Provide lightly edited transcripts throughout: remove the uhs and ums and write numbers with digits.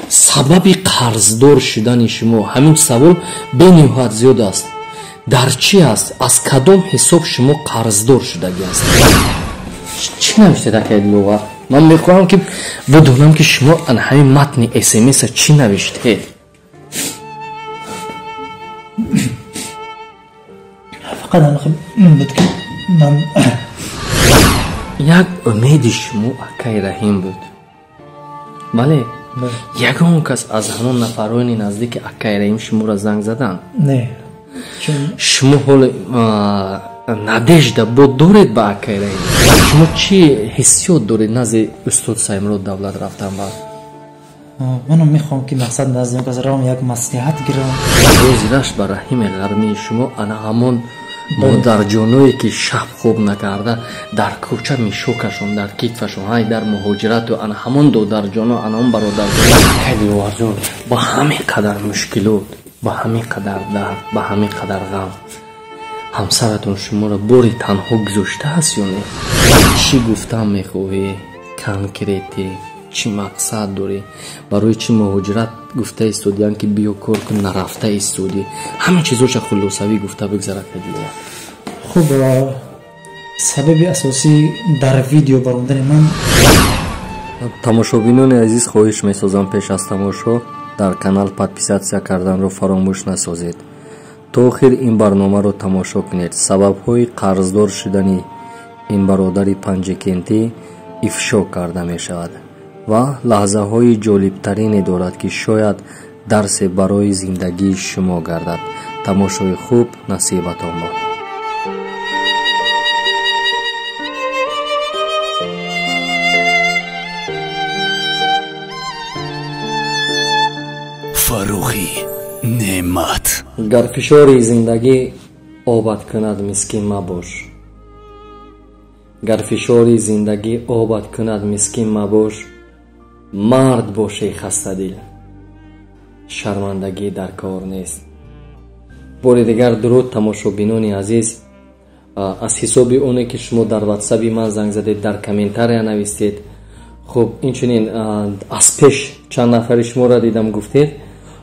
Сабаби қарздор шудани шумо ҳамин савол бениҳоят зиёд аст. Дар чӣ аст? Аз кадом ҳисоб шумо қарздор шудагӣ ҳастед? Чӣ навиштед, акай Диловар? Ман мехоҳам ки бидонам ки шумо ан ҳамин матни смс-а чӣ навиштед? Фақат ҳамин буд ки ман як умеди шумо акай Раҳим буд. Бале, ягон кас аз ҳамон нафарони наздики акай Раҳим шуморо занг заданд? Не. Шумо ҳоло надежда бо доред ба акай Раҳим? Шумо чӣ ҳиссиёт доред назди устод Саймурод Давлат рафтан ба? Манам мехоҳам ки мақсад назди он кас равам, як маслиҳат гирам. Ҳозираш ба Раҳими ғармии шумо ана ҳамон модарҷоное ки шаб хоб накарда дар кӯча мешокашон, дар китфашон, ҳай дар муҳоҷирату ана ҳамон додарҷоно, ана он бародарҷоно. Акай Диловарҷон, ба ҳамин қадар мушкилот, ба ҳамин қадар дард, ба ҳамин қадар ғам ҳамсаратон шуморо бори танҳо гузоштааст ё не? Чӣ гуфтан мехоҳӣ конкретӣ? Чӣ мақсад дорӣ? Барои чӣ муҳоҷират гуфта истодиям ки биё кор кун, нарафта истодӣ? Ҳамин чизоша хулосавӣ гуфта бигзар, акай Диловар. Хуб, сабаби асосӣ дар видео баромадани ман. Тамошобинони азиз, хоҳиш месозам пеш аз тамошо дар канал подписатсия карданро фаромӯш насозед. То охир ин барномаро тамошо кунед. Сабабҳои қарздор шудани ин бародари панҷакентӣ ифшо карда мешавад ва лаҳзаҳои ҷолибтарине дорад, ки шояд дарсе барои зиндагии шумо гардад. Тамошои хуб насибатон бод. Фаррухӣ Неъмат. Гар фишори зиндагӣ обад кунад, мискин мабош. Гар фишори зиндагӣ обад кунад, мискин мабош. Мард бошей хастадил, шармандагӣ дар кор нест. Бори дигар дуруд, тамошобинони азиз. Аз ҳисоби оне ки шумо дар ватсаби ман занг задед, дар комментария навистед, хуб инчунин аз пеш чанд нафари шуморо дидам, гуфтед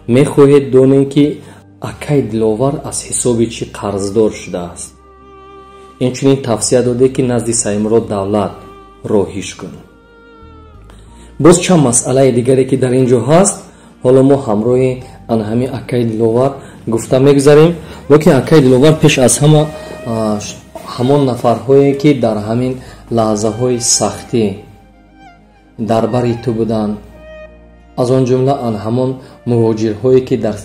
мехоҳед донем ки акай Диловар аз ҳисоби чӣ қарздор шудааст. Инчунин тавсия додед ки назди Саймурод Давлат роҳиш кун. Боз чанд масъалаи дигаре ки дар ин ҷо ҳаст, ҳоло мо ҳамроҳи ана ҳамин акай Диловар гуфта мегузарем. Лекин акай Диловар пеш аз ҳама ҳамон нафарҳое ки дар ҳамин лаҳзаҳои сахтӣ дар бари ту буданд, аз он ҷумла ан ҳамон муҳоҷирҳое ки дар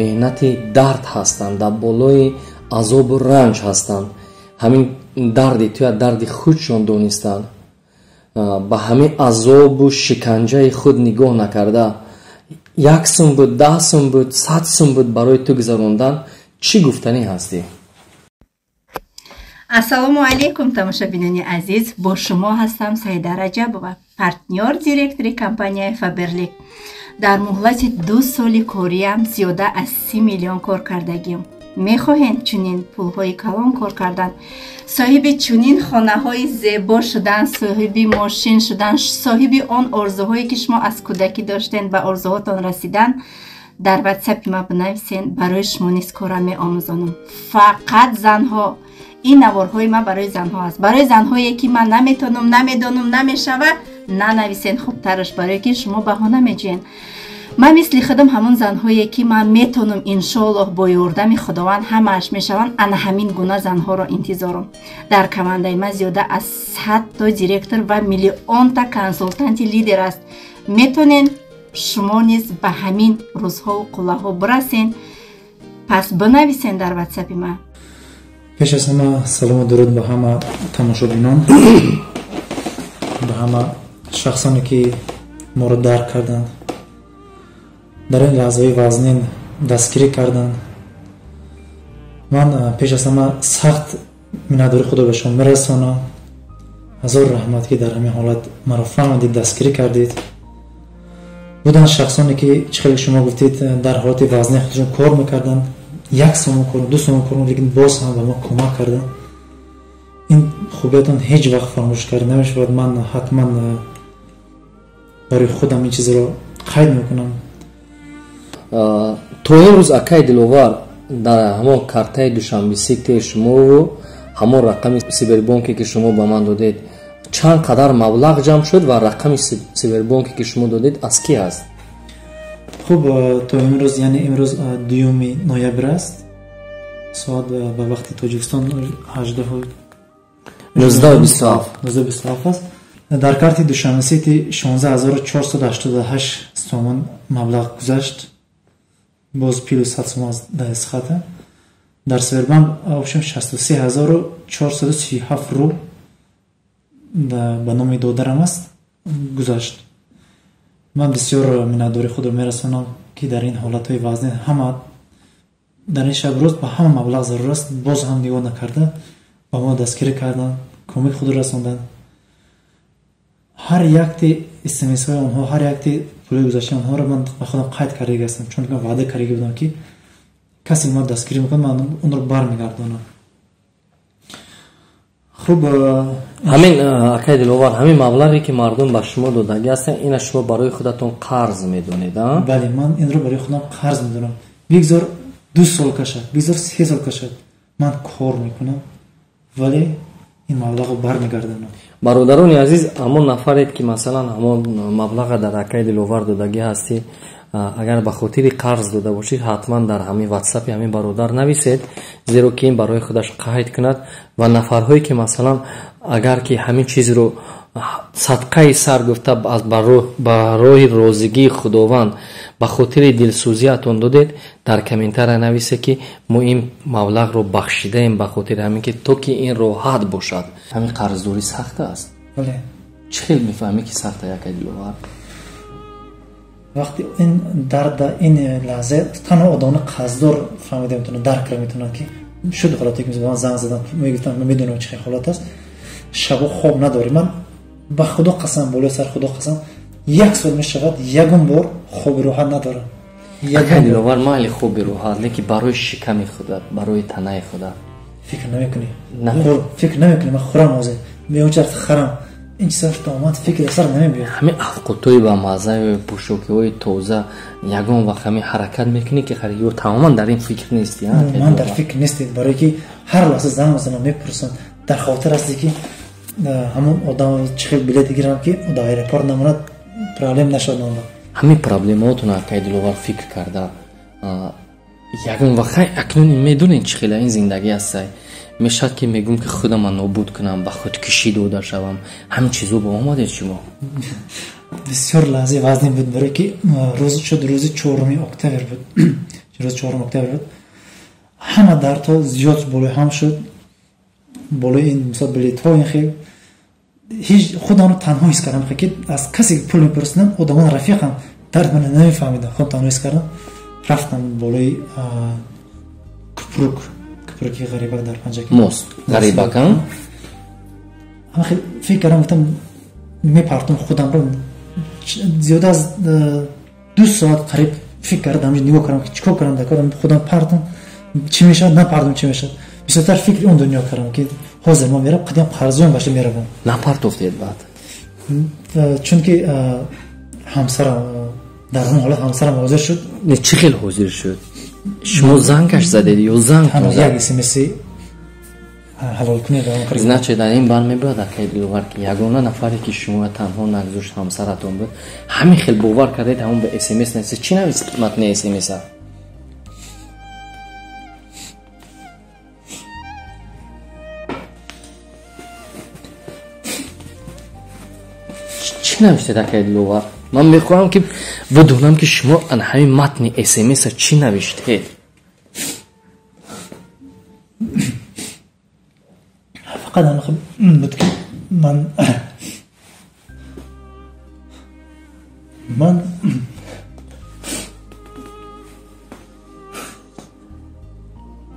меҳнати дард ҳастанд, дар болои азобу ранҷ ҳастанд, ҳамин дарди туя дарди худшон донистанд, ба ҳамин азобу шиканҷаи худ нигоҳ накарда як сум буд, 10 сум буд, 100 сум буд барои ту гузарондан, чӣ гуфтанӣ ҳастӣ? Ассалому алайкум, тамошобинони азиз. Бо шумо ҳастам Саида Раҷабова, партнёр директори компанияи Фаберлик. Дар муҳлати 2 соли кориам зиёда аз 30 миллион кор кардагим. Мехоҳем чунин пулҳои калон кор кардан, соҳиби чунин хонаҳои зебо шудан, соҳиби мошин шудан, соҳиби он орзуҳое ки шумо аз кӯдакӣ доштен ба орзуҳотон расидан, дар ватсапи ма бинависен, барои шумо низ кора меомӯзонам. Фақат занҳо. Ин наворҳои ман барои занҳо аст. Барои занҳое ки ман наметонам, намедонам, намешава, нанависен хубтараш, барое ки шумо баҳона меҷӯен. Ман мисли худам ҳамон занҳое ки ман метонам, иншоаллоҳ бо ёрдами Худованд ҳамааш мешаванд, ана ҳамин гуна занҳоро интизорам. Дар командаи ман зиёда аз 100 то директор ва миллионта консултанти лидер аст. Метонен шумо низ ба ҳамин рӯзҳову қуллаҳо бирасен. Пас бинависен дар ватсапи ман. Пеш аз ҳама салому дуруд ба ҳама тамошобинон, ба ҳама шахсоне ки моро дарк карданд, дар ин лаҳзаҳои вазнин дастгирӣ карданд. Ман пеш аз ҳама сахт миннатдории худро ба шумо мерасонам. Ҳазор раҳмат ки дар ҳамин ҳолат маро фаҳмидед, дастгирӣ кардед. Буданд шахсоне ки чӣ хеле шумо гуфтед дар ҳолати вазнин худашон кор мекарданд, 1 сомон кор, 2 сомон кор, лекин боз ҳам ба мо кӯмак карданд. Ин хубиятон ҳеҷ вақт фаромӯш карда намешавад. Ман ҳатман барои худам ин чизро Қайд мекунам. То имрӯз, акай Диловар, дар ҳамон картаи Душанбе Сити шумову ҳамон рақами Сбербонке, ки шумо ба ман додед, чанд қадар маблағ ҷамъ шуд ва рақами Сбербонке, ки шумо додед, аз кӣ ҳаст? Хуб, то имрӯз, яъне имрӯз 2 ноябр аст, соат ба вақти Тоҷикистон 19:27 19:27 аст. Дар карти Душанбе Сити 16488 сомон маблағ гузашт, боз плюс 100 сомон аз дастхата. Дар Сбербанк общем 63437 рубл ба номи додарам аст гузашт. Ман бисёр миннатдории худро мерасонам, ки дар ин ҳолатҳои вазнин ҳама дар ин шаб рӯз ба ҳама маблағ зарур аст, боз ҳам нигоҳ накарда ба мо дастгирӣ карданд, кӯмаки худро расонданд. Ҳар якти смсҳои онҳо, ҳар якти пули гузаштаи онҳоро ман ба худам қайд кардаги ҳастам, чунки ман ваъда кардаги будам, ки касе ман дастгирӣ мекунад, ман онро бармегардонам. Хуб, ҳамин, акай Диловар, ҳамин маблағе, ки мардум ба шумо додагӣ ҳастанд, ина шумо барои худатон қарз медонед? Бале, ман инро барои худам қарз медонам. Бигзор 2 сол кашад, бигзор 3 сол кашад, ман кор мекунам, вале ин маблағро бармегардонам. Бародарони азиз, ҳамон нафаред, ки масалан ҳамон маблаға дар акай Диловар додагӣ ҳастӣ, агар ба хотири қарз дода бошед, ҳатман дар ҳамин ватсапи ҳамин бародар нависед, зеро ки ин барои худаш қайд кунад. Ва нафарҳое, ки масалан агар ки ҳамин чизро садқаи сар гуфта ба роҳи розигии Худованд ба хотири дилсӯзиятон додед, дар комментария нависе, ки мо ин маблағро бахшидаем ба хотири ҳамин, ки то ки ин роҳат бошад. Ҳамин қарздорӣ сахт аст? Бале. Чӣ хел мефаҳмӣ, ки сахта, якай Диловар? Вақти ин дарда, ин лаҳза танҳо одамони қарздор фаҳмида метавонад, дарк карда метавонад, ки шуд ҳолате, ки ман занг задам, мегуфтам, ман медонам чӣ хел ҳолат аст, шабо хоб надорӣ. Ман ба Худо қасам, болои сар Худо қасам, 1 сол мешавад, ягон бор хоби роҳат надорам. Акай Диловар, майли хоби роҳат, лекин барои шиками худат, барои танаи худат фикр намекунӣ, фикр намекунӣ. Ман хӯрам, ҳозир меонча харам, ин чизҳо то омад фикр сар намебиёд. Ҳамин авқотҳои ба маззаи, пӯшокиҳои тоза, ягон вақт ҳамин ҳаракат мекунӣ, ки ё тамоман дар ин фикр нестӣ? Ман дар фикр нестем, барое ки ҳар лаҳза занг мезанам, мепурсам. Дар хотир ҳасте, ки ҳамон одам чӣ хел билет гирам, ки дар аэропорт намонад, проблем нашавад нома. Ҳамин проблемаотон, акай Диловар, фикр карда ягон вақт акнун медонед, чӣ хела ин зиндагӣ ҳастай, мешавад, ки мегӯм, ки худама нобуд кунам, ба худкушӣ дода шавам, ҳамин чизо ба омадед шумо? Бисёр лаҳзаи вазнин буд, барое ки рӯз шуд, рӯзи 4 октябр буд, рӯзи 4 октябр буд, ҳама дардҳо зиёд болои ҳам шуд, болои ин мисол билетҳо, ин хел ҳеҷ худамро танҳо ҳис кардам, ки аз касе пул мепурсидам, одамон рафиқам дард мана намефаҳмидам, худам танҳо ҳис кардам. Рафтам болои купрук, купруки Ғарибак дар Панҷакент, мост Ғарибак. Фикр кардам, гуфтам мепартом худамро. Зиёда аз 2 соат қариб фикр кардам, нигоҳ кардам, ки чӣ кор кардам, дар худам партом чӣ мешавад, напартом чӣ мешавад. Бисёртар фикри он дунё кардам, ки ҳозир ман мерам, қадим қарзиён башта меравам. Напартофтед баъд? Чунки ҳамсарам дар ҳамон ҳолат, ҳамсарам ҳозир шуд. Не, чӣ хел ҳозир шуд? Шумо зангаш задед ё занг? Як смс ҳалолкунӣ. Значит, дар ин бар мебояд, акай Диловар, ки ягона нафаре, ки шумо танҳо нагузошт, ҳамсаратон буд. Ҳамин хел бовар кардед, ҳамон ба смс нависед. Чӣ нависед матни смса? Чӣ навиштед, акай Диловар? Ман мехоҳам, ки бидонам, ки шумо ана ҳамин матни смса чӣ навиштед. Фақат буд, ки ман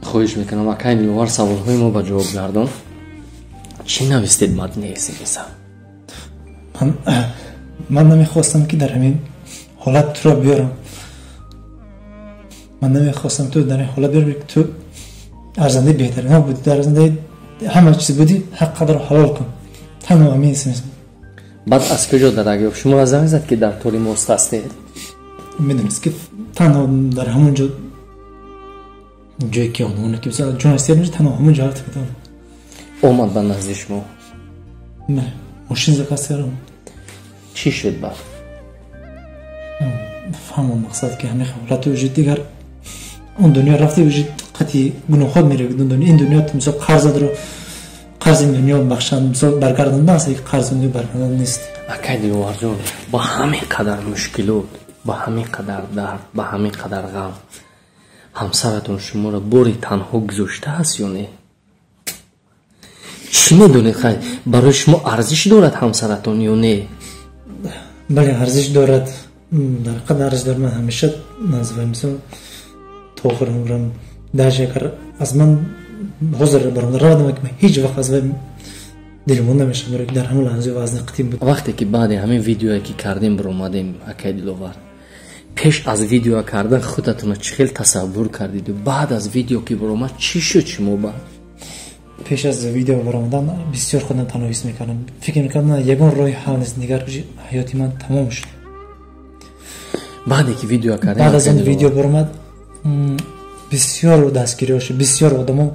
Хоҳиш мекунам, акай Диловар, саволҳои мо ба ҷавоб гардон. Чӣ навистед матни смса? Ман намехостам, ки дар ҳамин ҳолат туро биёрам, ман намехостам ту дар ин ҳолат биёрам, ту арзандаи беҳтаринҳо будӣ, дар арзандаи ҳама чиз будӣ, ҳақ қадарро ҳалол кун. Танҳо ҳамин смс. Баъд аз куҷо дарак ёфт? Шумо занг зад, ки дар тори мост ҳастед? Медонист, ки танҳо дар ҳамон ҷо, ҷое ки одамоне ки ҷон сер мешад, танҳо ҳамон ҷо рафта метавонам. Омад ба назди шумо? Мошин заказ кардам. Чӣ шуд баъд? Фаҳмон, мақсад, ки ҳамин ҳолату уже дигар он дунё рафти, уже қати гуноҳот меравид. Ин дунё, мисол, қарзадро, қарзи ин дунё бахшанд, мисол, баргардонда аст, қарзи дунё баргардонда нест. Акай Диловарҷон, ба ҳамин қадар мушкилот, ба ҳамин қадар дард, ба ҳамин қадар ғам ҳамсаратон шуморо бори танҳо гузоштааст ё не? Чӣ медонед, хай, барои шумо арзиш дорад ҳамсаратон ё не? Бале, арзиш дорад, дар ҳақиқат арзиш дорад. Ман ҳамеша назва, мисол, то охири умрам, даже агар аз ман ҳозир баромада равадам, ки ман ҳеҷ вақт аз вай дилмон намешавам, барои дар ҳамон лаҳзаи вазни қатин буд. Вақте ки баъди ҳамин видеое ки кардем, биромадем, акай Диловар, пеш аз видео кардан худатонро чӣ хел тасаввур кардиду баъд аз видео ки биромад, чӣ шуд шумо ба? Пеш аз видео баромадан бисёр худам танҳо ҳис мекардам, фикр мекардам, ягон роҳи ҳал нест, дигар ҳаёти ман тамом шуд. Баъде ки видео кардем? Баъд аз он видео баромад, бисёр дастгириҳо шуд, бисёр одамо,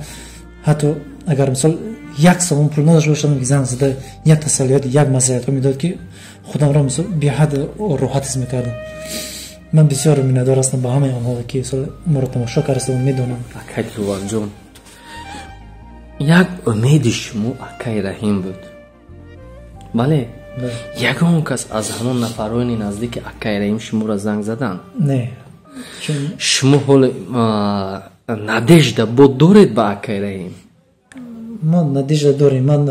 ҳатто агар, мисол, як сомон пул надошта бошам, занг зада як тасаллиёт, як маслиҳатҳо медод, ки худамро, мисол, беҳад роҳат ҳис мекардам. Ман бисёр миннатдор ҳастам ба ҳамаи онҳо, ки моро тамошо кардаст, медонам. Акай Диловарҷон, як умеди шумо акай Раҳим буд, бале? Ягон кас аз ҳамон нафарони наздики акай Раҳим шуморо занг заданд? Не. Шумо ҳоло надежда бо доред ба акай Раҳим? Мо надежда дорем. Ман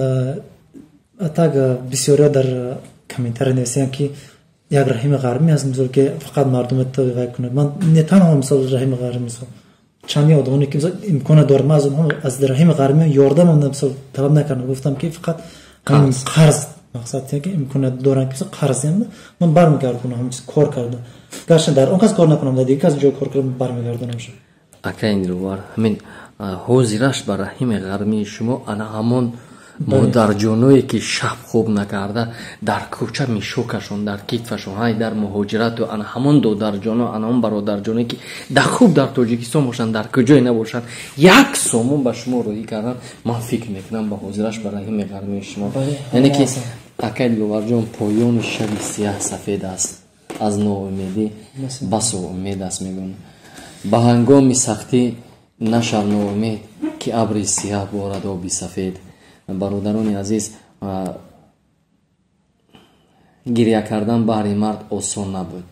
так бисёриҳо дар комментария нависиям, ки як Раҳими Ғармӣ аст, мисол, ки фақат мардума вай кунад. Ман не танҳо, мисол, Раҳими Ғармӣ, мисол, чанди одамоне ки имкона дорад, ман аз онҳо, аз Раҳими Ғармӣ ёрдам, мисол, талаб накардам. Гуфтам, ки фақат қарз, мақсад, ки имконият дорам, ки қарз ман бармегардонам, ҳамин чиз кор карда, гарчанд дар он кас кор накунам, дар дигар кас ҷо кор кардам, бармегардонам. Акай Диловар, ҳамин ҳозираш ба Раҳими Ғармии шумо ана ҳамон модарҷоное, ки шаб хоб накарда, дар кӯча мишокашон дар китфашон, ҳай дар муҳоҷирату, ана ҳамон додарҷоно, ана ҳамон бародарҷоное, ки дар хуб дар Тоҷикистон бошанд, дар куҷое набошанд, як сомон ба шумо роҳӣ кардан, ман фикр мекунам, ба ҳозираш ба Раҳими Ғармии шумо, яъне ки, акай Диловарҷон, поёни шаби сияҳ сафед аст, аз ноумедӣ басо умед аст, мегӯям. Ба ҳангоми сахтӣ нашав ноумед, ки абри сияҳ борад оби сафед. Бародарони азиз, гиря кардан баҳри мард осон набуд,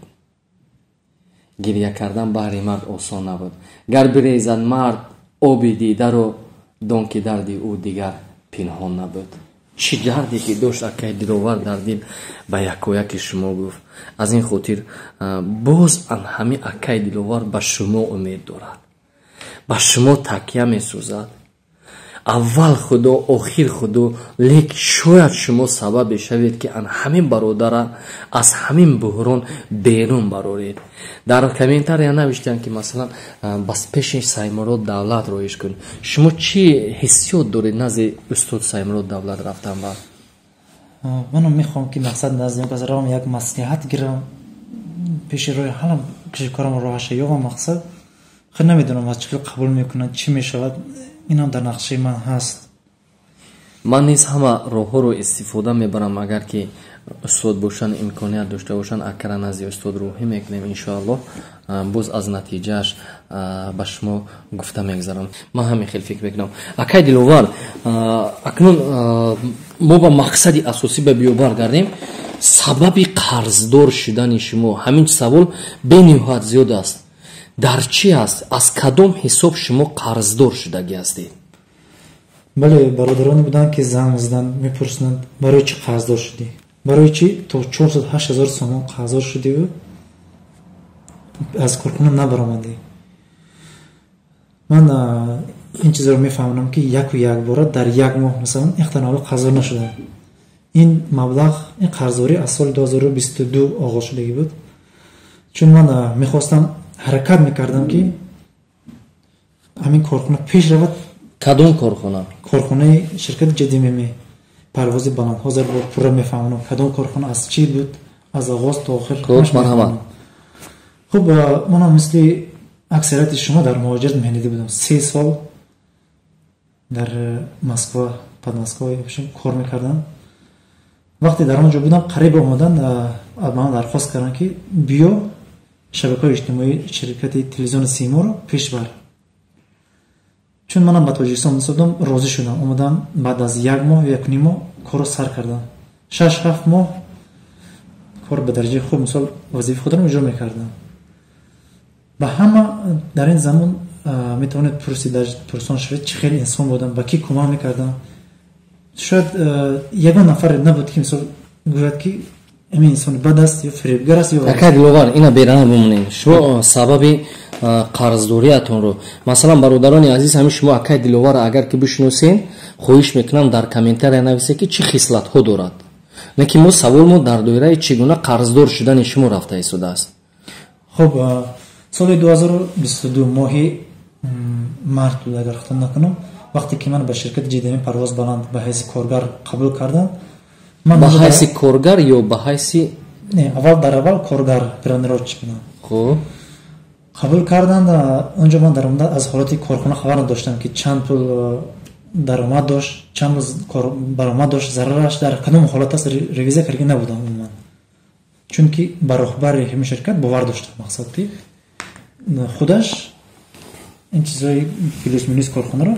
гиря кардан баҳри мард осон набуд. Гар бирезад мард оби дидаро, дон ки дарди ӯ дигар пинҳон набуд. Чӣ дарде ки дошт акай Диловар дар дил, ба якояки шумо гуфт. Аз ин хотир боз ҳамин акай Диловар ба шумо умед дорад, ба шумо такя месозад. Аввал Худо, охир Худо, лек шояд шумо сабаб бешавед, ки ан ҳамин бародара аз ҳамин буҳрон берун бароред. Дар комментария навиштанд, ки масалан, бас пеши Саймурод Давлат роиш кун. Шумо чӣ ҳиссиёт доред назди устод Саймурод Давлат рафтан ба? Манам мехоҳам, ки, мақсад, назди он кас равам, як маслиҳат гирам, пеши роҳи ҳалам, пеши корам роҳаша ёвам. Мақсад, хел намедонам, аз чӣ хел қабул мекунанд, чӣ мешавад. Инам дар нақшаи ман ҳаст. Ман низ ҳама роҳҳоро истифода мебарам. Агар ки устод бошанд, имконият дошта бошанд, акара назди устод рӯҳӣ мекунем, иншоаллоҳ. Боз аз натиҷааш ба шумо гуфта мегзарам. Ман ҳамин хел фикр мекунам. Акай Диловар, акнун мо ба мақсади асосӣ ба биё баргардем. Сабаби қарздор шудани шумо, ҳамин савол бениҳоят зиёд аст, дар чӣ аст? Аз кадом ҳисоб шумо қарздор шудагӣ ҳастед? Бале, бародароне буданд, ки занг заданд, мепурсиданд, барои чӣ қарздор шудӣ, барои чӣ то 408 000 сомон қарздор шудиву аз корхона набаромадӣ. Ман ин чизро мефаҳмонам, ки яку якбора дар як моҳ, масалан, ихта маблағ қарздор нашудам. Ин маблағ, ин қарздорӣ аз соли 2022 оғоз шудагӣ буд, чун ман мехостам, ҳаракат мекардам, ки ҳамин корхона пеш равад. Кадом корхона? Корхонаи ширкати ҷдмм, парвози баланд. Ҳозир бо пурра мефаҳмонам, кадом корхона, аз чӣ буд, аз оғоз то охир. Марҳамат. Хуб. Хуб, манам мисли аксарияти шумо дар муҳоҷират меҳнатӣ будам. 3 сол дар Москва, под Москва кор мекардам. Вақте дар он ҷо будам, қариб омадан аз ман дархост карданд, ки биё, шабакаҳои иҷтимоии ширкати телевизиони Симоро пеш бар. Чун манам ба Тоҷикистон мусобидам, розӣ шудам. Омадам, баъд аз як моҳ ё 1.5 моҳ корро сар кардам. 6-7 моҳ кор ба дараҷаи хуб, мисол, вазифаи худро иҷро мекардам. Ба ҳама дар ин замон метавонед пурсон шавед, чӣ хел инсон будам, ба кӣ кӯмак мекардам. Шояд ягон нафаре набуд, ки, мисол, гӯяд, ки ин инсон бад аст ё фиребгар аст ё Ака Диловар, ина берана бимонем. Шумо сабаби қарздориятонро, масалан, бародарони азиз, ҳамин шумо акай Диловарро агар ки бишиносен, хоҳиш мекунам, дар комментария нависед, ки чӣ хислатҳо дорад. Лекин мо савол мо дар доираи чӣ гуна қарздор шудани шумо рафта истодааст. Хуб, соли 2022 моҳи март буд, агар хато накунам, вақте ки ман ба ширкати ҷидами Парвоз Баланд ба ҳайси коргар қабул карданд. Ба ҳайси коргар ё ба ҳайси Не, аввал, дар аввал коргар, бронировщик будам. Қабул карданд. Онҷо ман даромада аз ҳолати корхона хабар надоштам, ки чанд пул даромад дошт, чанд баромад дошт, зарараш дар кадом ҳолат аст, ревизия карда набудам умуман, чунки ба роҳбари ҳамин ширкат бовар доштам, мақсад, ки худаш ин чизҳои плюс минус корхонаро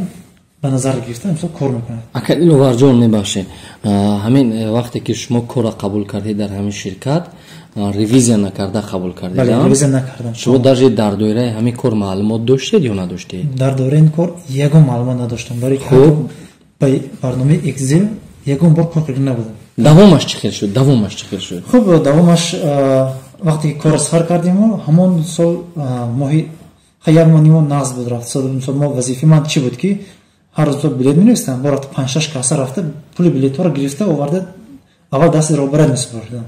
ба назар гирифта, мисол, кор мекунад. Ака Диловарҷон, мебахшед, ҳамин вақте ки шумо корро қабул кардед дар ҳамин ширкат, ревизия накарда қабул кардед? Ревизия накардам. Шумо даже дар доираи ҳамин кор маълумот доштед ё надоштед? Дар доираи ин кор ягон маълумот надоштам, барои ба барномаи Excel ягон бор кор карда набудам. Давомаш чӣ хел шуд? Давомаш чӣ хел шуд? Хуб, давомаш, вақте ки корро сар кардему, ҳамон сол моҳи як моҳ нимо нағз буд, рафт. Мо вазифаи ман чӣ буд, ки ҳар рӯз билет менавистам, бо рафта панҷ-шаш каса рафта, пули билетҳоро гирифта оварда, аввал дасти роҳбарат месупордам.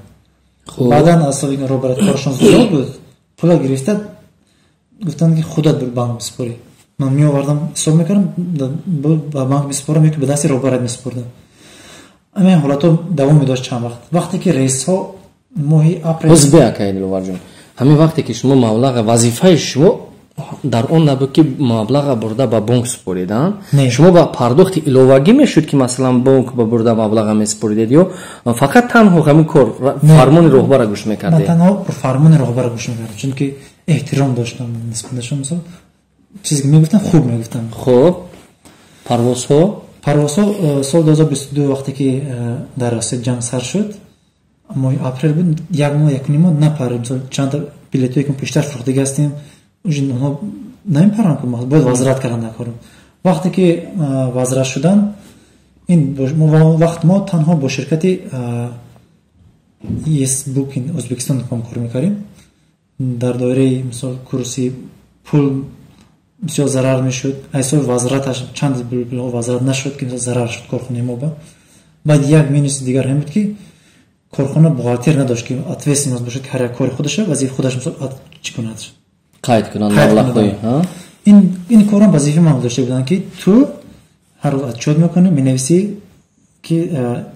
Баъдан аз сабаби роҳбарат корашон зиёд буд, пула гирифта гуфтанд, ки худат бир банк бисупорӣ. Ман меовардам, ҳисоб мекардам, ба банк месупорам ё ки ба дасти роҳбарат месупордам. Ҳамин ҳолатҳо давом медошт чанд вақт. Вақте ки рейсҳо моҳи апрел Ҳозир бе, Диловарҷон, ҳамин вақте ки шумо маблаға, вазифаи шумо дар он набуд, ки маблаға бурда ба бонк супоред, шумо ба пардохти иловагӣ мешуд, ки масалан бонк ба бурда маблаға месупоридед ё фақат танҳо ҳамин кор, фармони роҳбара гӯш мекардед? Танҳо фармони роҳбара гӯш мекардам, чунки эҳтиром доштам нисбаташон. Мисол, чизе ки мегуфтам, хуб мегуфтам. Хуб, парвозҳо? Парвозҳо соли 2022, вақте ки дар Россия ҷанг сар шуд, моҳи апрел буд, як моҳ, 1.5 моҳ напарид. Мисол, чанда билетҳое ки пештар фурӯхтагӣ ҳастем, онҳо намепаранд, бояд возврат кардан дар корм. Вақте ки возврат шудан, ин вақт мо танҳо бо ширкати Есбукин Ӯзбекистон кор мекардем. Дар доираи, мисол, курси пул бисёр зарар мешуд. Ҳисоби возвраташ чанд возврат нашуд, ки зарар шуд корхонаи мо. Баъд як минуси дигар ҳам буд, ки корхона бухгалтер надошт, ки ответственность бошад, ки ҳар як кори худаша, вазифаи худаш, мисол, чӣ кунад. Қайд кунанд маблағҳои. Ин корам вазифаи ман гузошта буданд, ки ту ҳар рӯз отчёт мекунӣ, менависӣ, ки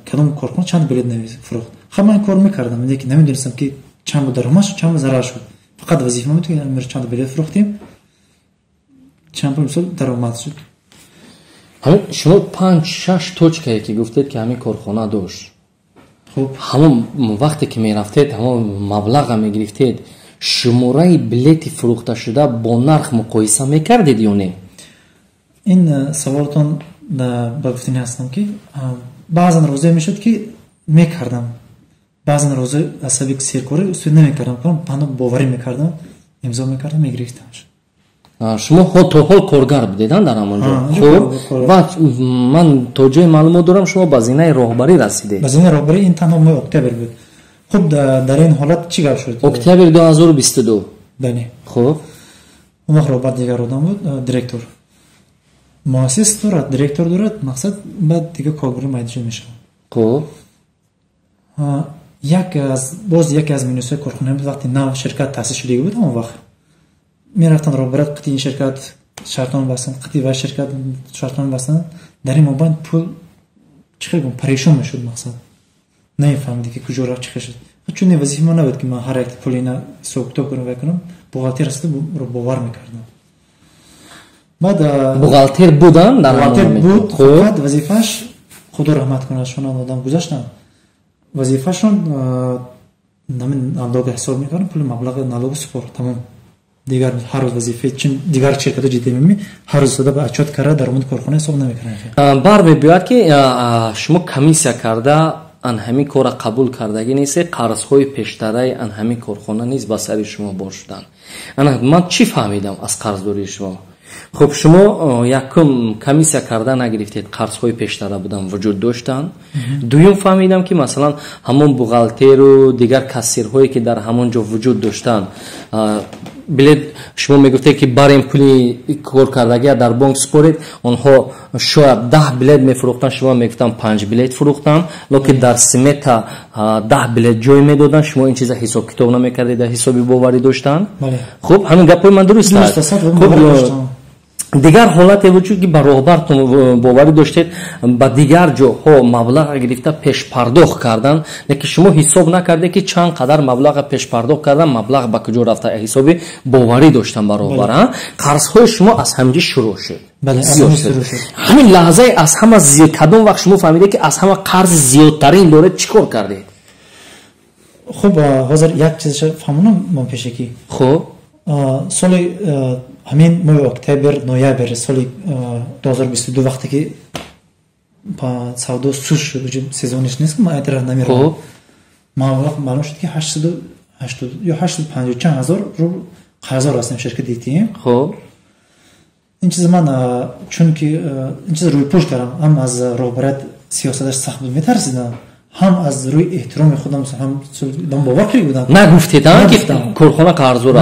кадом корхона чанд билет фурӯхт. Хаб, ман ин кор мекардам, лекин намедонистам, ки чанд даромад шуд, чанд зарар шуд. Фақат вазифа ман буд, ки чанд билет фурӯхтем, чанд пул, мисол, даромад шуд. Ҳамин шумо панҷ шаш точкае ки гуфтед, ки ҳамин корхона дошт, ҳамон вақте ки мерафтед, ҳамон маблаға мегирифтед, шумораи билети фурӯхташуда бо нарх муқоиса мекардед ё не? Ин саволатон ба гуфтанӣ ҳастам, ки баъзан рӯзое мешуд, ки мекардам, баъзан рӯзо аз сабаби серкорӣ успел намекардам, панно боварӣ мекардам, имзо мекардам, мегирифтам. Шумо то ҳол коргар будед дар ҳамон ҷо? Хуб, ва ман то ҷое маълумот дорам, шумо ба зинаи роҳбарӣ расидед. Ба зинаи роҳбарӣ, ин танҳо моҳи октябр буд. Хуб, дар ин ҳолат чӣ гап шуд? Октябри 2022. Бале. Хуб. Он вақт роҳбар дигар одам буд, директор. Муассис дорад, директор дорад, мақсад, баъд дигар коргари майдашон мешавад. Як аз боз яке аз минусҳои корхона буд, вақте нав ширкат таъсис шудагӣ буд, ҳамон вақт мерафтанд, роҳбарат қити ин ширкат шартнома бастанд, қити вай ширкат шартнома бастанд. Дар ин мобайн пул, чӣ хел гум, парешон мешуд, мақсад, намефаҳмиди, ки куҷо рафт, чӣ хел шуд. Чун ин вазифаи ман набуд, ки ман ҳар як пули ина ҳисоб-китоб кунам, вай кунам. Бухгалтер ҳаст, бовар мекардам. Баъд бухгалтер будан дар бухгалтер буд, фақат вазифааш, худо раҳмат кунад, шонам одам гузаштанд, вазифашон налога ҳисоб мекардам, пули маблағи налога супор, тамом. Дигар ҳар рӯз вазифаи, чун дигар ширкатҳо ҷиддӣ мемӣ, ҳар рӯз сода ба отчёт карда даромади корхона ҳисоб намекунанд. Бар мебиёяд, ки шумо комиссия карда ан ҳамин корра қабул кардагӣ несте, қарзҳои пештараи ан ҳамин корхона низ ба сари шумо бор шуданд. Ана ман чӣ фаҳмидам аз қарздории шумо? Хуб, шумо якум комиссия карда нагирифтед, қарзҳои пештара будан вуҷуд доштанд. Дуюм, фаҳмидам, ки масалан ҳамон бухгалтеру дигар кассирҳое, ки дар ҳамон ҷо вуҷуд доштанд, билет шумо мегуфтед, ки барем пули коркардагия дар бонк супоред, онҳо шояд 10 билет мефурӯхтанд, шумо мегуфтанд панҷ билет фурӯхтанд, лекин дар смета 10 билет ҷой медоданд, шумо ин чиза ҳисоб-китоб намекардед, дар ҳисоби боварӣ доштанд. Хуб, ҳамин гапҳои ман дуруст аст? Хуб, дигар ҳолате вуҷуд, ки ба роҳбартон боварӣ доштед, ба дигар ҷоҳо маблағ гирифта пешпардохт кардан, лекин шумо ҳисоб накардед, ки чанд қадар маблаға пешпардохт кардан, маблағ ба куҷо рафта, ҳисоби боварӣ доштан ба роҳбар. Қарзҳои шумо аз ҳаминҷо шурӯъ шуд. Ҳамин лаҳзаи аз ҳама зиёд кадом вақт шумо фаҳмидед, ки аз ҳама қарзи зиёдтарин доред, чӣ кор кардед? Хуб, ҳозир як чизаша фаҳмонам ман пешакӣ. Хуб. Соли ҳамин моҳи октябр, ноябр соли 2022, вақте ки савдо суст шуд, сезониш нест, ман ай тараф намеравам, маблағ маълум шуд, ки 880 ё 850 чанд ҳазор рубл қарздор ҳастем ширкати DTM. Ин чиз ман, чунки ин чиз рӯйпӯш кардам, ҳам аз роҳбарият, сиёсаташ сахт буд, метарсидам, ҳам аз рӯи эҳтироми худам, ҳам бовар карда будам. Нагуфтед, ки корхона қарздор?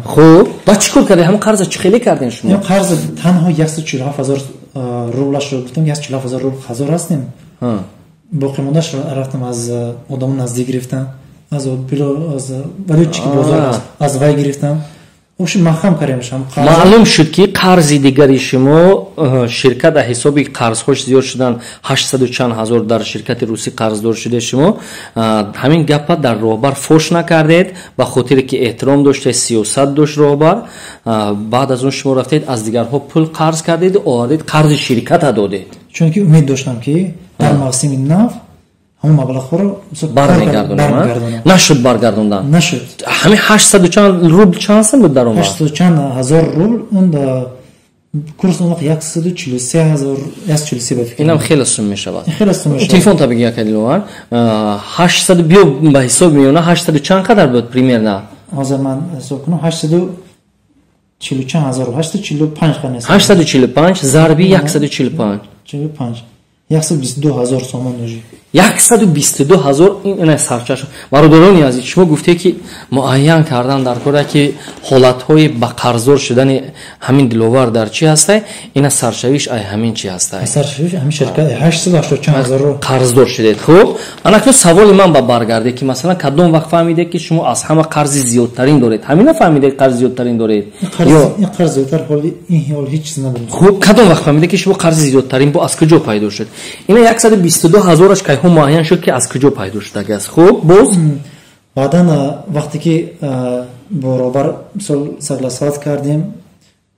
Хуб, баъд чӣ кор кардед? Ҳамон қарза чӣ хеле кардем шумо? Қарз танҳо 147 000 рублашро гуфтам, 147 000 рубл қарздор ҳастем, боқимондаашро рафтам аз одамон наздик гирифтам, аз валютчики бозор аст, аз вай гирифтам, общем, маҳкам кардем. Маълум шуд, ки қарзи дигари шумо ширкат аз ҳисоби қарзҳош зиёд шудан, ҳаштсаду чанд ҳазор дар ширкати русӣ қарздор шуде. Шумо ҳамин гапа дар роҳбар фош накардед, ба хотире ки эҳтиром доштед, сиёсат дошт роҳбар. Баъд аз он шумо рафтед, аз дигарҳо пул қарз кардед, овардед, қарзи ширката додед. Чунки умед доштам, ки дар мавсими нав ҳамон маблағҳоро бармегардонам. Нашуд баргардондан? Нашуд. Ҳамин ҳаштсаду чанд рубл чанд сум буд даромад? Ҳаштсаду чанд ҳазор рубл, он курс он вақт 143 000, 143 ба фикр. Инам хеле сум мешавад. Хеле сум мешавад. Телефон та бигӣ, яка Диловар, ҳаштсаду биё ба ҳисоб миёна, ҳаштсаду чанд қадар буд примерно? Ҳозир ман ҳисоб кунам, 840 чанд ҳазор, 845 қанес. 845 зарби 145. 45, 122 000 сомон уже. 122 000. Ин сарчашма, бародарони азиз, шумо гуфте, ки муайян кардан дар кора, ки ҳолатҳои ба қарздор шудани ҳамин Диловар дар чӣ ҳастай, ина саршавиш ай ҳамин чӣ ҳастай. Қарздор шудед. Хуб, анакнун саволи ман ба баргарде, ки масалан кадом вақт фаҳмидед, ки шумо аз ҳама қарзи зиёдтарин доред? Ҳамина фаҳмидед, қарзи зиёдтарин доред? Хуб, кадом вақт фаҳмидед, ки шумо қарзи зиёдтарин бо аз куҷо пайдо шуд? Ина 122 ҳазораш кайҳо муайян шуд, ки аз куҷо пайдо шудаги аст? Хуб, боз? Баъдан вақте ки баробар мисол согласовать кардем,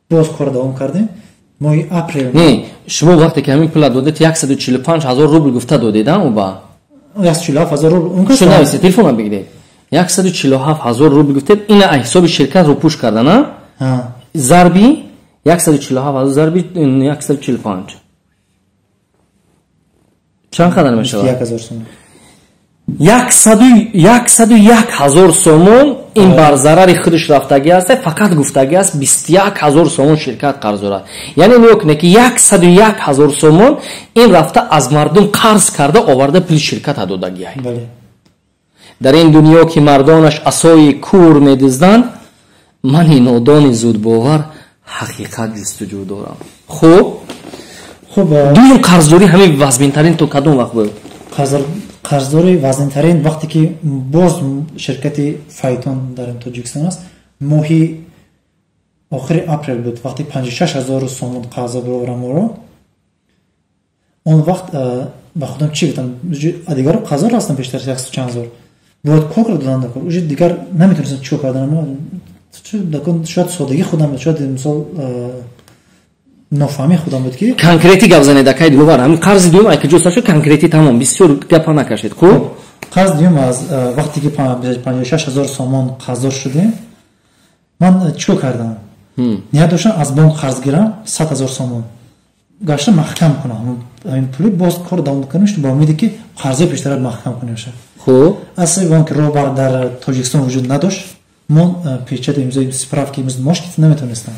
боз кор давом кардем, моҳи апрел. Не, шумо вақте ки ҳамин пула додед, 145 000 рубл гуфта додед, уба? 147 000 рубл. Нависед, телефона бигиред. 147 000 рубл гуфтед, ина ҳисоби ширкат рӯпӯш кардан, зарби 147 000 зарби 145 чанд қадар мешавад? 101 000 сомон. Ин бар зарари худаш рафтагӣ аст, фақат гуфтагӣ аст, 21 000 сомон ширкат қарз дорад. Яъне нигоҳ кунед, ки 101 000 сомон ин рафта аз мардум қарз карда оварда, пули ширката додагиай. Дар ин дунё, ки мардонаш асои кур медузданд, мани нодони зудбовар ҳақиқат ҷустуҷӯ дорам. Хуб, дуюм қарздорӣ ҳамин вазминтарин то кадом вақт буд? Қарздори вазнинтарин вақте ки боз ширкати Файтон дар Тоҷикистон аст, моҳи охири апрел буд, вақте 56 000 сомон қарза бароварам моро. Он вақт ба худам чӣ гуфтам? Дигаро қарздор ҳастам пештар яксу чанд ҳазор. Бояд кор додан дакор. Уже дигар наметавонистам чикор кардан. Шояд содагӣ худам буд, шояд мисол нофаҳмии худам буд ки конкрети гап занед, акай Диловар. Ҳамин қарзи дуюм ай куҷо сар шуд? Конкрети тамом, бисёр гапа накашед. Хуб, қарзи дуюм аз вақте ки 56 000 сомон қарздор шудем, ман чикор кардам? Ният доштам, аз бонк қарз гирам 100 000 сомон, гашта маҳкам кунам ҳамин пули, боз кор давом кунем, бо умеде ки қарзҳои пештара маҳкам кунем. Хуб. Аз сабаби он ки роҳбар дар Тоҷикистон вуҷуд надошт, мо печати, имзои, справки мош наметавонистам.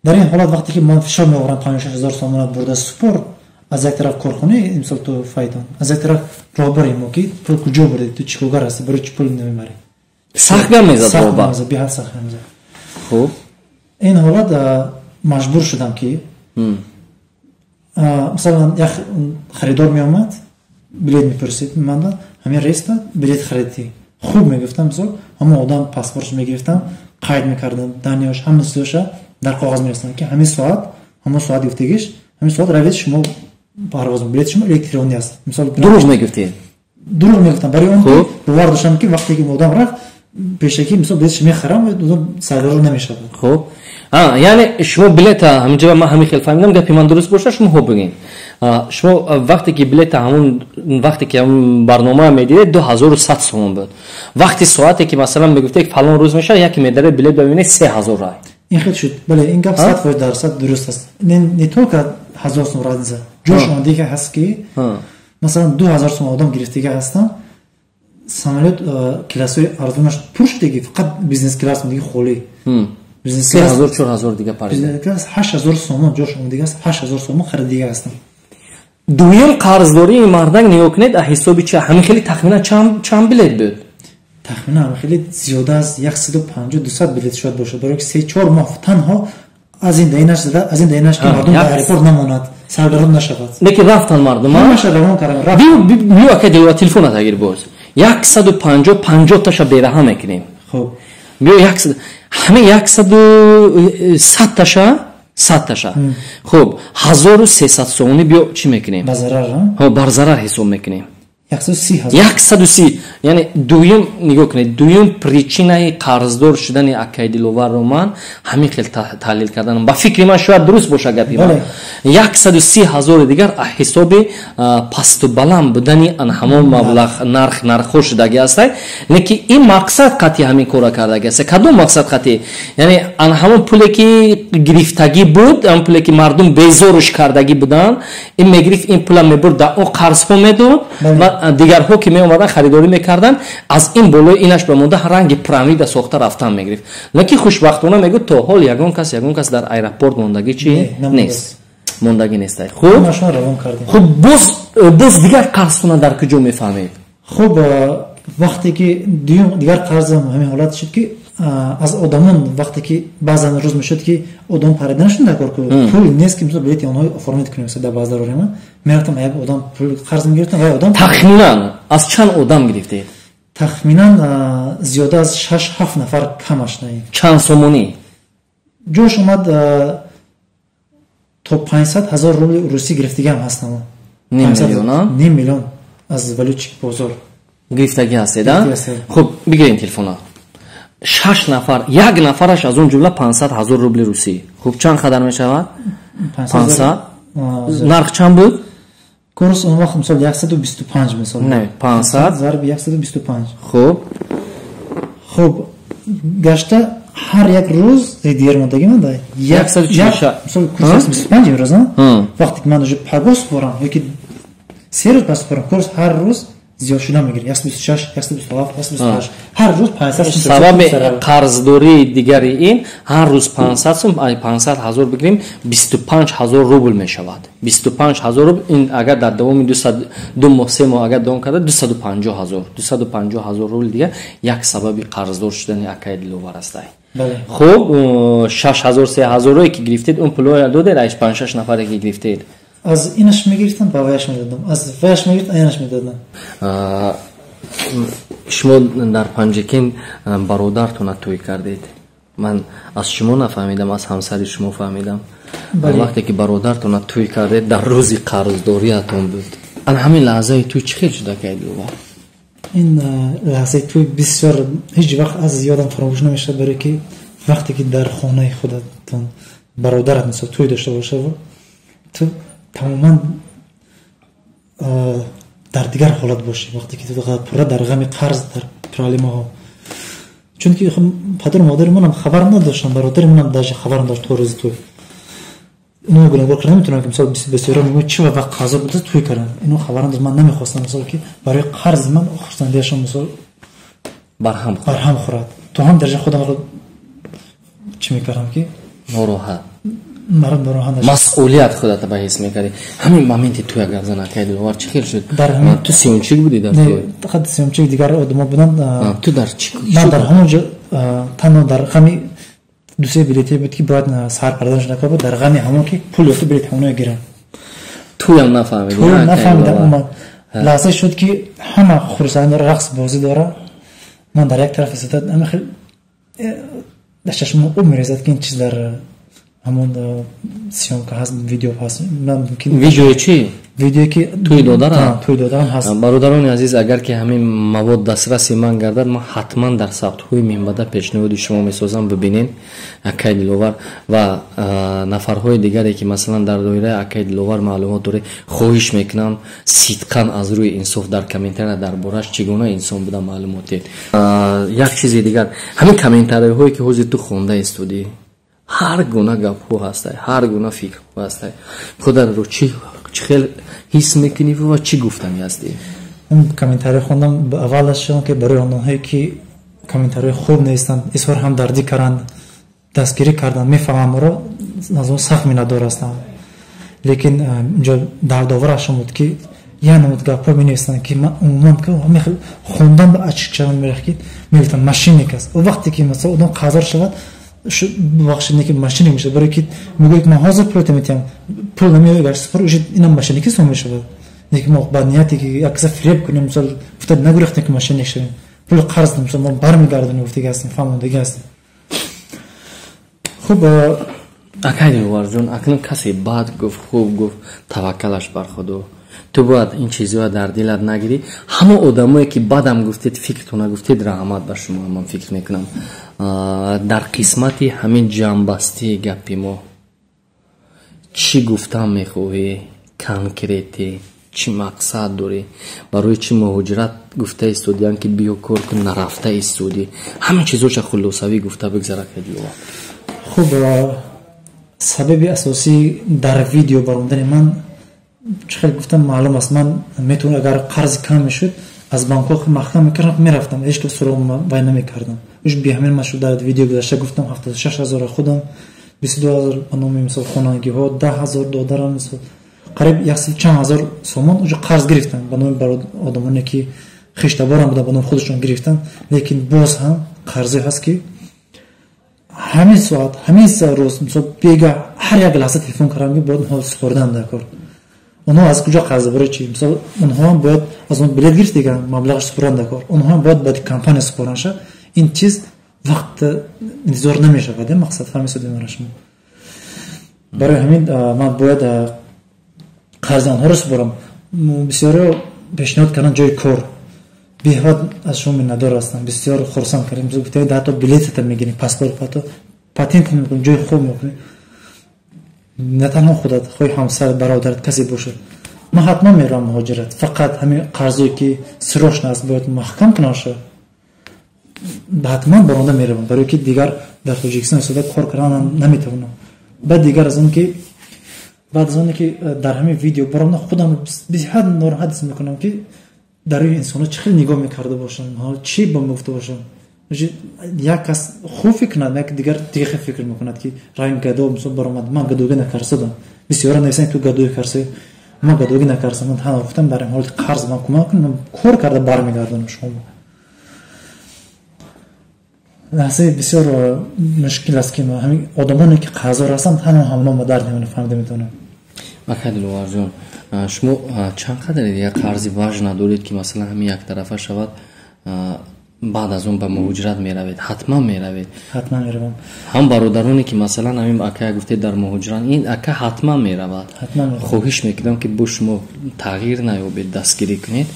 Дар ин ҳолат, вақте ки ман фишор меоварам, 56 000 сомона бурда супор, аз як тараф корхонаи, мисол, ту файтон, аз як тараф роҳбари мо, ки пул куҷо бурдӣ, ту чикоргар ҳастӣ, барои чӣ пул намебарӣ? Сахт гап мезад роҳбар? Беҳад сахт гап мезад. Хуб. Ин ҳолат маҷбур шудам ки, масалан, як харидор меомад, билет мепурсид манда, ҳамин рейста билет харидӣ, хуб мегуфтам, мисол, ҳамон одам паспортш мегирифтам, қайд мекардам, данныеш, ҳама чизоша дар коғаз мерасонам, ки ҳамин соат, ҳамон соат гуфтагиш, ҳамин соат равед шумо парвоз, билети шумо электронӣ аст, мисол. Дурӯғ мегуфтед? Дурӯғ мегуфтам, барои он ки бовар доштам, ки вақте ки одам рафт, пешакӣ, мисол, билетш мехарам, одам саргаро намешавад. Хуб, яъне шумо билета ҳаминҷо, ман ҳамин хел фаҳмидам, гапи ман дуруст боша, шумо хуб бигӯед, шумо вақте ки билета, ҳамун вақте ки ҳамун барнома медидед, 2100 сомон буд, вақти соате ки, масалан, мегуфтед фалон рӯз мешавад, яке медаре билет бибинед, 3000 рай. Ин хел шуд, бале, ин гап 100% дарсад дуруст аст. Не только 1000 сом разница, ҷош омадига ҳаст, ки масалан 2000 сом одам гирифтига ҳастам, самолёт классҳои арзонаш пур шудеги, фақат бизнес класс диги холӣ. 3000, 4000 дига парида. 8000 сомон ҷош омадига аст, 8000 сомон харидига ҳастам. Дуюм қарздории мардак, нигоҳ кунед, аз ҳисоби чи? Ҳамин хеле тахминан чанд билет буд? Тахминан ҳамин хеле зиёда аз 150, 200 билет шояд бошад, барои ки 3-4 моҳ танҳо аз ин даинаш зада, аз ин даинаш, ки мардум дар аэропорт намонад, саргарон нашавад. Лекин рафтан мардум. Ҳамаша равон кардам. Биё, ака Диловар, телефона тагир боз. 150, 50 таша бераҳа мекунем. Хуб. Биё, ҳамин яксаду 100 таша, 100 таша, хуб, 1300 сомонӣ, биё, чӣ мекунем? Бар зарар ҳисоб мекунем. 130. Яъне дуюм, нигоҳ кунед, дуюм причинаи қарздор шудани акаи Диловарро ман ҳамин хел таҳлил карданам, ба фикри ман шояд дуруст боша гапи ман, 130 000-и дигар ҳисоби пасту баланд будани ан ҳамон маблағ, нарх, нархҳо шудаги ҳастай. Лекин ин мақсад қатъи ҳамин кора кардаги аст. Кадом мақсад қатъи? Яъне ан ҳамон пуле ки гирифтагӣ буд, ҳамон пуле ки мардум безоруш кардагӣ буданд, ин мегирифт, ин пула мебурд, дар он қарзҳо медод ва дигарҳо ки меомаданд, харидорӣ мекарданд, аз ин болои инаш бамонда, ранги пирамида сохта рафтан мегирифт. Лекин хушбахтона, мегӯ, то ҳол ягон кас дар аэропорт мондагӣ чи нест, мондагӣ нестай. Хуб, хуб, боз дигар қарзхона дар куҷо мефаҳмед? Хуб, вақте ки дуюм дигар қарзам ҳамин ҳолат шуд, ки аз одамон, вақте ки баъзан рӯз мешуд, ки одам парида нашуд, дар кор пул нест, ки мисол билети онҳо оформить кунем, дар баъзе дарорема мерафтам, як одам пул қарз мегирифтам ва одам Тахминан аз чанд одам гирифтед? Тахминан зиёда аз шаш ҳафт нафар камаш не. Чанд сомонӣ? Ҷош омад, то 500 000 рубли русӣ гирифтагиам ҳастам. Ним миллион? Ним миллион аз валютчик бозор. Гирифтагӣ ҳастед? Хуб, бигирем телефона. Шаш нафар, як нафараш, аз он ҷумла 500 000 рубли русӣ. Хуб, чанд қадар мешавад? 500, нарх чанд буд? Курс он вақт, мисол, 125, мисол. Не, 500 зарби 125. Хуб. Хуб, гашта ҳар як рӯз дер мондагӣ ман да мисол курс 25 имрӯз, вақте ки ман уже пагоҳ супорам ёки 3 рӯз пас супорам, курс ҳар рӯз зиёд шуда мегирад: 126, 127, 128, ҳар рӯз 500. Сабаби қарздории дигари ин ҳар рӯз 500 сум, 500 000 бигирем, 25 000 рубл мешавад. 25 000 рубл, ин агар дар давоми 2 моҳ, 3 моҳ агар давом карда, 250 000, 250 000 рубл дигар як сабаби қарздор шудани акаи Диловар астай. Хуб, 6000, 3000-ое ки гирифтед, он пулҳоя додед аш панҷ-шаш нафаре ки гирифтед? Аз инаш мегирифтам, ба ваяш медодам, аз ваяш мегирифтам, инаш медодам. Шумо дар Панҷакент бародаратона тӯй кардед. Ман аз шумо нафаҳмидам, аз ҳамсари шумо фаҳмидам. Вақте ки бародаратона тӯй кардед, дар рӯзи қарздориятон буд. Ан ҳамин лаҳзаи тӯй чӣ хел шуда, акаи Диловар? Ин лаҳзаи тӯй бисёр ҳеҷ вақт аз ёдам фаромӯш намешавад, барое ки вақте ки дар хонаи худатон бародарат мисол тӯй дошта бошад, ту тамоман дар дигар ҳолат бошӣ, вақте ки ту пурра дар ғами қарз, дар проблемаҳо. Чунки падару модари манам хабар надоштанд, бародари манам даже хабар надошт то рӯзи тӯй. Ино гунаҳгор карда наметавонам, ки мисол бисёро мегӯянд, чи вақт қазо буда тӯй карданд. Ино хабар надошт. Ман намехостам, мисол, ки барои қарзи ман хурсандиашон, мисол, барҳам хӯрад. То ҳам дараҷа худамро чӣ мекардам, ки нороҳат нороҳат масъулият худата ба ҳис мекардӣ. Ҳамин моменти тӯя гап зан, акай Диловар, чӣ хел шуд? Ту съёмщик будӣ дар тӯй? Фақат съёмщик, дигар одамо буданд. Ту дар чӣ? Ман дар ҳамон ҷо танҳо дар ғами ду-се билете буд, ки бояд сар карданаш накар буд, дар ғами ҳамон ки пул ёфта билет ҳамоно гирам. Тӯям нафаҳмидӣ? Тӯям нафаҳмидам. Омад лаҳзае шуд, ки ҳама хурсандӣ, рақс бозӣ дора, ман дар як тараф истода, ҳама хел дар чашмам об мерезад, ки ин чиз дар ҳамон съёмка ҳаст, видео ҳаст. Видеои чӣ? Видеое ки тӯи додарам? Тӯи додарам ҳаст. Бародарони азиз, агар ки ҳамин мавод дастраси ман гардад, ман ҳатман дар сабтҳои минбаъда пешниҳоди шумо месозам, бибинед. Акай Диловар ва нафарҳои дигаре, ки масалан дар доираи акай Диловар маълумот доред, хоҳиш мекунам, сидқан аз рӯи инсоф дар комментария дар борааш чӣ гуна инсон буда маълумот диҳед. Як чизи дигар, ҳамин комментариҳое ки ҳозир ту хонда истодӣ, ҳар гуна гапҳо ҳастай, ҳар гуна фикрҳо ҳастай, худатро чӣ хел ҳис мекунӣ ва чӣ гуфтанӣ ҳастӣ? Он комментариҳо хондам, аввалаш шудам, ки барои онҳое ки комментариҳои хуб навистанд, изҳор ҳамдардӣ карданд, дастгирӣ карданд, мефаҳмам, моро аз он сахт миннатдор ҳастам. Лекин инҷо дардоварашон буд, ки як намуд гапҳо менависанд, ки ман умуман хондан ба ачикчавам мерахт, ки мегуфтам мошенник аст. Вақте ки масалан одам қарздор шавад, бахшид, ки мошенник мешавад, барое ки мегӯяд, ман ҳозир пулата метиҳам, пул намеояд, супор, уже инам мошенник ҳисоб мешавад. Лекин мо ба нияте ки як каса фиреб кунем, мисол, гуфта нагурехтем, ки мошенник шавем. Пули қарз, мисол, мо бармегардонем, гуфтаги ҳастем, фаҳмондагӣ ҳастем. Хуб, акай Диловарҷон, акнун касе бад гуфт, хуб гуфт, таваккалаш бар Худо. Ту бояд ин чизҳоя дар дилат нагирӣ. Ҳама одамое ки бадам гуфтед, фикртона гуфтед, раҳмат ба шумо. Ман фикр мекунам, дар қисмати ҳамин ҷамъбастии гапи мо чӣ гуфтан мехоҳӣ конкретӣ, чӣ мақсад дорӣ, барои чӣ муҳоҷират гуфта истодиям, ки биё кор кун, нарафта истодӣ, ҳамин чизҳоша хулосавӣ гуфта бигзара, Диловар. Хуб, сабаби асосӣ дар видео баромадани ман, чӣ хел гуфтам, маълум аст, ман метавон, агар қарзи кам мешуд, аз банкҳо маҳкам мекардам, мерафтам, ҳеҷ кас суроғ вай намекардам. Уж беҳамин ман шуд. Дар видео гузашта гуфтам, 76 000 худам, 22 000 ба номи, мисол, хонагиҳо, 10 000 додарам, мисол, қариб яксаду чанд ҳазор сомон уҷо қарз гирифтам ба номи одамоне ки хештаборам буданд, ба номи худашон гирифтам. Лекин боз ҳам қарзе ҳаст, ки ҳамин соат, ҳамин рӯз, мисол, бега ҳар як лаҳза телефон кардам, ки бояд онҳо супордан дар кор. Онҳо аз куҷо қарз, барои чи? Мисол, онҳоам бояд аз он билет гирифт, дигар маблағаш супоран дар кор, онҳоам бояд ба компания супоран шавад. Ин чиз вақт интизор намешавад, мақсад фаҳмисодем шумо. Барои ҳамин ман бояд қарзи онҳоро супорам. Бисёриҳо пешниҳод карданд ҷои кор. Беҳад аз шумо миннатдор ҳастам, бисёр хурсанд кардем. Гуфтем, ҳатто билетата мегирем, паспорт, ҳатто патент мекунем, ҷои хуб мекунем, на танҳо худат, хоҳи ҳамсар, бародарат, касе бошад. Ман ҳатман меравам муҳоҷират, фақат ҳамин қарзое ки срочно аст, бояд маҳкам кунам шавад, ҳатман баронда меравам, барое ки дигар дар Тоҷикистон истода кор кардан наметавонам. Баъд дигар аз он ки баъд аз оне ки дар ҳамин видео баромада, худам беҳад нороҳат ҳис мекунам, ки дар рӯи инсонҳо чӣ хел нигоҳ мекарда бошам, чӣ ба мегуфта бошам. Як кас хуб фикр кунад, як дигар дигар фикр мекунад, ки ранг гадо, мисол, баромад. Ман гадогӣ накарсадам. Бисёра нависанд, ту гадоӣ карсӣ. Ман гадогӣ накарсам, ман танҳо гуфтам, дар ин ҳолати қарз ман кӯмак кунам, ман кор карда бармегардонам шумо. Лаҳзаи бисёр мушкил аст, ки ҳамин одамоне ки қарздор ҳастанд, танҳо ҳамоно ма дард мемонад, фаҳмида метавонам. Акай Диловарҷон, шумо чанд қадаре дигар қарзи важна доред, ки масалан ҳамин яктарафа шавад, баъд аз он ба муҳоҷират меравед? Ҳатман меравед? Ҳатман меравам. Ҳам бародароне ки масалан ҳамин акая гуфтед, дар муҳоҷират, ин ака ҳатман меравад. Хоҳиш мекунам, ки бо шумо тағйир наёбед, дастгирӣ кунед.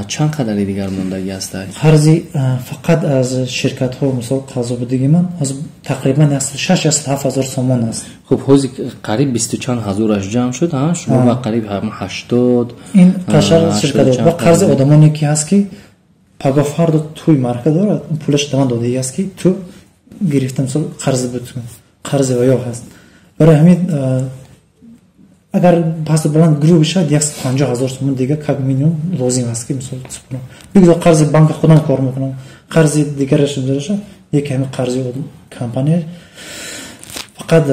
Чанд қадари дигар мондагӣ аст? Қарзи фақат аз ширкатҳо, мисол қарзо будиги ман аз тақрибан 6-7 ҳазор сомон аст. Хуб, ҳозир қариб 20 чанд ҳазораш ҷамъ шуд, шумо ба қариб 80 ин қашар ширкатҳо ва қарзи одамоне ки ҳаст, ки пагоҳ фардо тӯй марка дорад, пулаш ба ман додагӣ аст, ки ту гирифта, мисол қарзи буд, қарзи ваё ҳаст. Барои ҳамин агар пасту баланд гурӯҳ бишавад, 150 ҳазор сомон дига как минимум лозим аст, ки мисол супорам. Бигзор қарзи банка худам кор мекунам, қарзи дигараш бошад, яке ҳамин қарзи компания. Фақат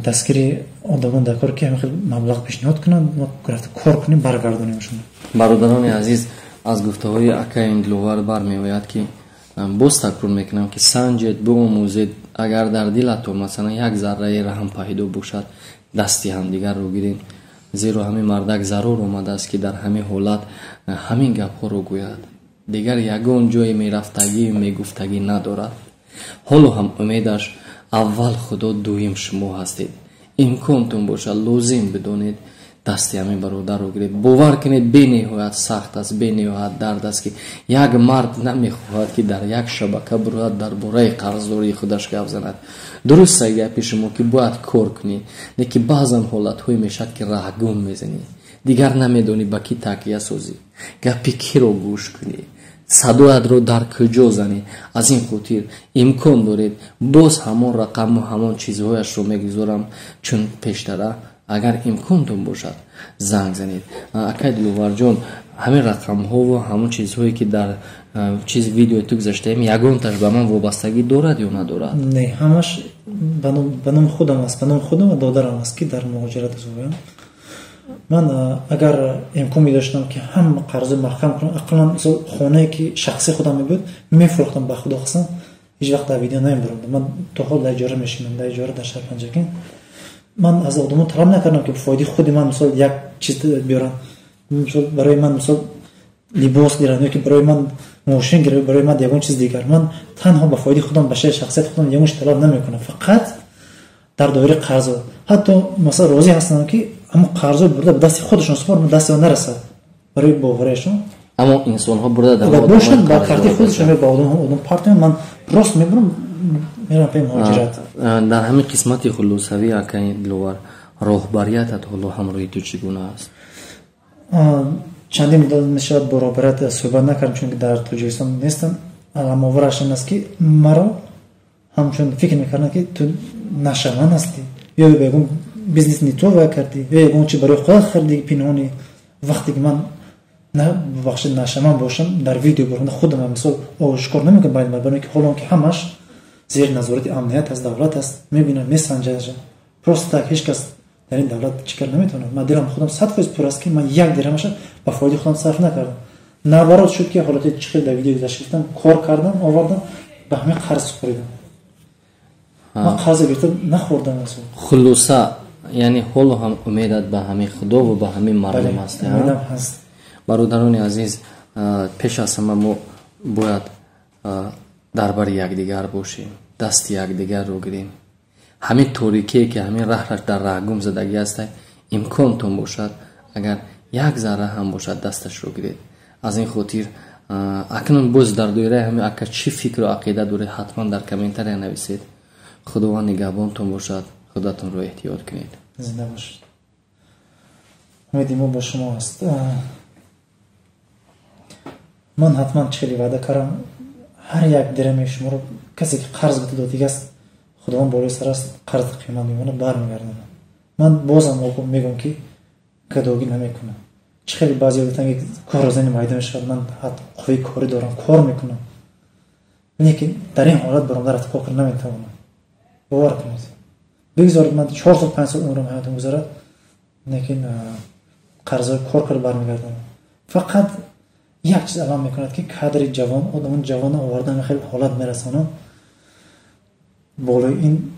дастгири одамон дар кор, ки ҳамин хел маблағ пешниҳод кунанд, мо рафта кор кунем, баргардонем шумо. Бародарони азиз, аз гуфтаҳои акаи Диловар бармеояд, ки боз такрор мекунам, ки санҷед, биомӯзед. Агар дар дилатон масалан як зарраи раҳм пайдо бошад, дасти ҳамдигарро гирем, зеро ҳамин мардак зарур омадааст, ки дар ҳамин ҳолат ҳамин гапҳоро гӯяд. Дигар ягон ҷое мерафтагӣ, мегуфтагӣ надорад. Ҳоло ҳам умедаш аввал Худо, дуюм шумо ҳастед. Имконтон бошад, лозим бидонед, дасти ҳамин бародарро гиред. Бовар кунед, бениҳоят сахт аст, бениҳоят дард аст, ки як мард намехоҳад, ки дар як шабака бирояд, дар бораи қарздории худаш гап занад. Дуруст аст гапи шумо, ки бояд кор кунӣ, лекин баъзан ҳолатҳое мешавад, ки раҳгум мезанӣ, дигар намедонӣ ба кӣ такя созӣ, гапи киро гӯш кунӣ, садоятро дар куҷо занӣ. Аз ин хотир имкон доред, боз ҳамон рақаму ҳамон чизҳояшро мегузорам, чун пештара. Агар имконтон бошад, занг занед. Акай Диловарҷон, ҳамин рақамҳову ҳамон чизҳое, ки дар чиз видеои ту гузаштаем, ягонташ ба ман вобастагӣ дорад ё надорад? Не, ҳамаш ба номи худам аст, ба номи худам ва додарам аст, ки дар муҳоҷират аст. Ман агар имкон медоштам, ки ҳама қарзо маҳкам кунам, ақаллан мисол хонае, ки шахси худам мебуд, мефурӯхтам. Ба Худо қасам, ҳеҷ вақт дар видео намебурамдам. Ман то ҳол дар иҷора мешинам, дар иҷора, дар шаҳр Панҷакент. Ман аз одамон талаб накардам, ки фоидаи худи ман мисол як чиз биёранд, мисол барои ман мисол либос гиранд ё ки барои ман мошин гиранд, барои ман ягон чиз дигар. Ман танҳо ба фоидаи худам, ба шахсияти худам ягон чиз талаб намекунам, фақат дар доираи қарзо. Ҳатто масалан розӣ ҳастам, ки ҳамон қарзо бурда ба дасти худашон супорам, дасти он нарасад барои боварияшон. Аммо инсонҳо бурда дар бошанд, ба карти худашон ба одам партоям, ман рост мебурам, мерам пай муҳоҷират. Дар ҳамин қисмати хулосавӣ, акаи Диловар, роҳбариятат ҳоло ҳамроҳи ту чӣ гуна аст? Чандин муддат мешавад, бо роҳбарият суҳбат накардам, чунки дар Тоҷикистон нестам. Аламовараш ин аст, ки маро ҳамчун фикр мекарданд, ки ту нашаван ҳастӣ ё ба ягон бизнес не то вай кардӣ ё ягон чи барои худат хардӣ пинҳонӣ. Вақте ки ман бахши нашаван бошам, дар видео баронда худам мисол ошкор намекунам байни мардум, ки ҳоло ки ҳамаш зери назорати амният аст, давлат аст, мебинам, месанҷад. Просто так ҳеҷ кас дар ин давлат чӣ кар наметавонад. Ман дилам худам 100% пур аст, ки ман як дирҳамаша ба фоидаи худам сарф накардам. Наоборот шуд, ки ҳолати чӣ хел дар видео гузашта гуфтам, кор кардам, овардам, ба ҳамин қарз супоридам. Ман қарз гирифта нахӯрдам. Хулоса, яъне ҳоло ҳам умедат ба ҳамин Худову ба ҳамин мардум аст? Умедам ҳаст. Бародарони азиз, пеш аз ҳама мо бояд дар бари якдигар бошем, дасти якдигарро гирем. Ҳамин торикие, ки ҳамин раҳраш дар раҳгум задагӣ аст, имконтон бошад, агар як зарра ҳам бошад, дасташро гиред. Аз ин хотир акнун боз дар доираи ҳамин ака чӣ фикру ақида доред, ҳатман дар комментария нависед. Худованд нигаҳбонтон бошад, худатонро эҳтиёт кунед. Зинда бошед, умеди мо бо шумо аст. Ман ҳатман чӣ хеле ваъда кардам, ҳар як дирами шуморо, касе ки қарз ба ту додигаст, Худованд болои сар аст, қарзи қимат мемонад, бармегардонад. Ман бозам мегӯям, ки гадогӣ намекунам. Чӣ хеле баъзеҳо гуфтанд, ки корозани майда мешавад. Ман қувваи корӣ дорам, кор мекунам, лекин дар ин ҳолат баромада рафта кор карда наметавонам. Бовар кунед, бигзор ман 4 сол, 5 сол умрам, ҳаётам гузарад, лекин қарзҳои кор карда бармегардонам. Фақат як чиз алам мекунад, ки кадри ҷавон, одамони ҷавона овардан хеле ҳолат мерасонам болои ин.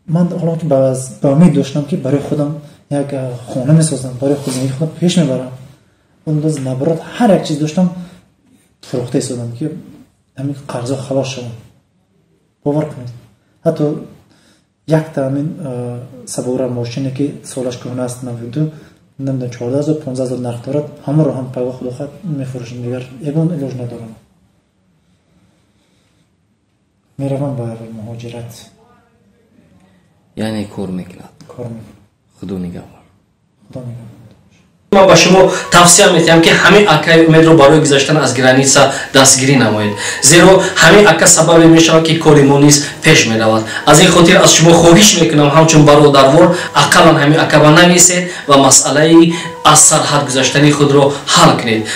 Ман ҳоло ки ба умед доштам, ки барои худам як хона месозам, барои худ зиндагии худам пеш мебарам, ондоз наоборот ҳар як чиз доштам, фурӯхта истодам, ки ҳамин қарзо халос шавам. Бовар кунед, ҳатто якта ҳамин сабора мошине, ки солаш кӯҳна аст, 92, Намедонам, 14 000, 15 000 нарх дорад. Ҳамонро ҳам пагоҳ, худо хоҳад, мефурӯшем. Дигар ягон илоҷ надорам. Меравам ба муҳоҷират. Яъне кор мекунад? Кор мекунад. Худо нигаҳбон. Худо нигаҳбон. Ман ба шумо тавсия метиҳам, ки ҳамин акаи Умедро барои гузаштан аз граница дастгирӣ намоед, зеро ҳамин ака сабабе мешавад, ки кори мо низ пеш меравад. Аз ин хотир аз шумо хоҳиш мекунам, ҳамчун бародарвор, ақаллан ҳамин ака ба нависед ва масъалаи аз сарҳад гузаштани худро ҳал кунед.